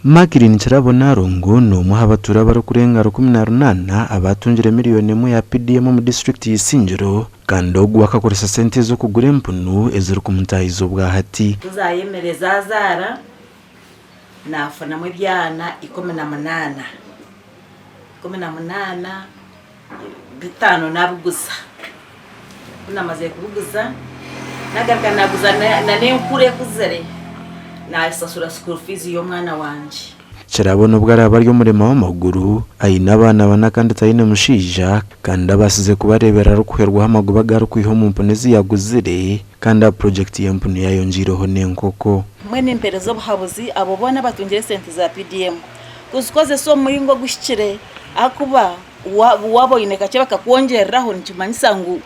Makirini Kirabo Nalongo n'omwe aha batuura abarikurenga 18 abaatungire miriyoni emwe ya PDM omu disiturikiti ya Isingiro kandi ogu akakoresa sente ezo kugura empunu ezirikumutaahiza obwahati. Ku zaayemire zaazaara, naafunamu ebyana 18. 18, bitaano naabiguza. Ku naamazire kubiguza, naagaruka naaguza n'enkura ekuzire, naashashura school fees y'omwana wangye. Kirabo n'obu araabe ari omurema w'amaguru, aine abaana bana kandi taine mushaija kandi abaasize kubareeberera arikuhwerwaho amagoba agu arikwiha omu mpunu ezi yaaguzire kandi aha purogyekiti y'empunu yaayongyeireho n'enkoko. Mbwenu nimpereza obuhabuzi abo boona abatungire esente za PDM kuzikozesa omu muringo oguhikire ahakuba waaba oine kakye bakakwongyereraho nikimanyisa ngu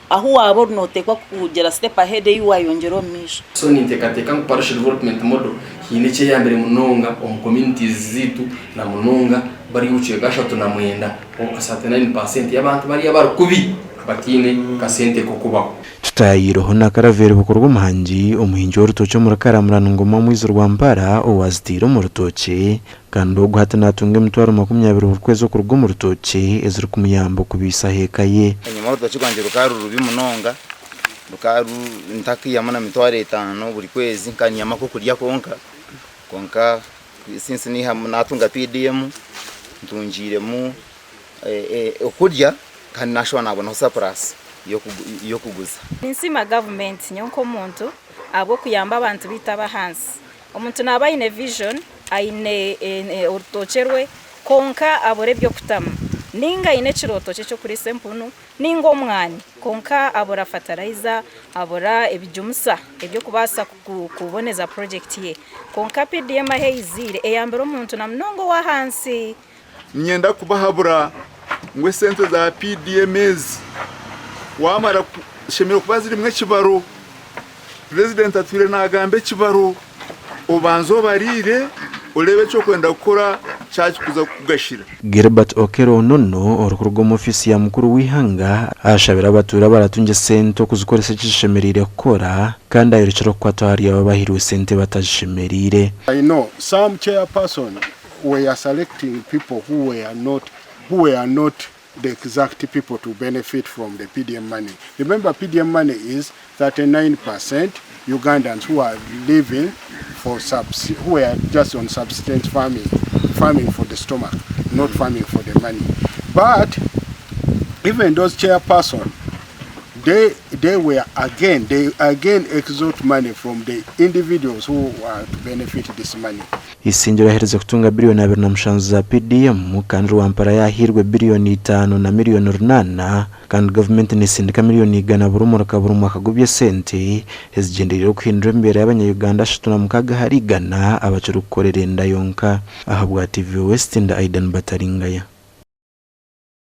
ahu waaba ori nooteekwa kugira step ahead ei waayongyera omu maisho. So ninteekateeka ngu Parish Development Model haine eki eyambire munonga omu communities zaitu na munonga bari obucweka 39 or 39% y'abantu bariya abari kubi abataine kasente k'okubaho. Tutaayireho na Karaveri Bukorwa Omuhangi, omuhingi w'orutookye omuri Karamurani Ngoma Omwizi Rwampara owaaziteire omu rutookye kandi ogu hati naatunga emitwaro 20 buri kwezi okuruga omu rutookye ezirikumuyamba okubaisaho eka ye. Enyima orutookye rwangye rukaba ruri rubi munonga, rukaba ntakaihamu na mitwaro etaano buri kwezi nkaba niihamu ak'okurya konka, kwonka since naihamu naatunga PDM ntungiiremu okurya kandi naashuba naabonaho surplus y'okuguza. Ninsiima gavumenti nyowe nk'omuntu ahabw'okuyamba abantu baitu ab'ahansi. Omuntu naaba aine vision, aine orutookye rwe kwonka abura eby'okutamu ninga aine ekirooto kye eky'okuriisa empunu ninga omwani kwonka abura fertilizer, abura ebijumisa eby'okubaasa kuboneza project ye. Kwonka PDM ahu eiziire eyambire omuntu na munonga ow'ahansi. Niinyenda kubahabura ngu esente za PDM ezi waamara zishemereire kuba zirimu ekibaro. Purezidenti atwire naagamba ekibaro, obanze obariire oreebe eki orikwenda kukora kyakikuza kukugashira. Gilbert Okello Onono orikuruga omu ofiisi ya mukuru w'eihanga ashabire abatuura abaratungye sente okuzikoresa eki zishemereire kukora kandi ayorekire okukwatwa ahari abo abahairwe sente batazishemereire. I know some chairperson were selecting people who were not who were not the exact people to benefit from the PDM money. Remember PDM money is 39% Ugandans who are living for subs who are just on subsistence farming, farming for the stomach, not farming for the money. But even those chairperson they they were again they again extort money from the individuals who are to benefit this money. Isingiro aherize kutunga biriyoni 27 za PDM kandi Rwampara yahairwe biriyoni itaano na miriyoni runaana kandi gavumenti nesindika miriyoni igana buri muraka buri mwaka gw'eby'esente ezigyendereire okuhindura emibeera y'abanya-Uganda 36 ahari igana abakirikukorera enda yonka. Ahabwa TV West, ndi Aidan Bataringaya.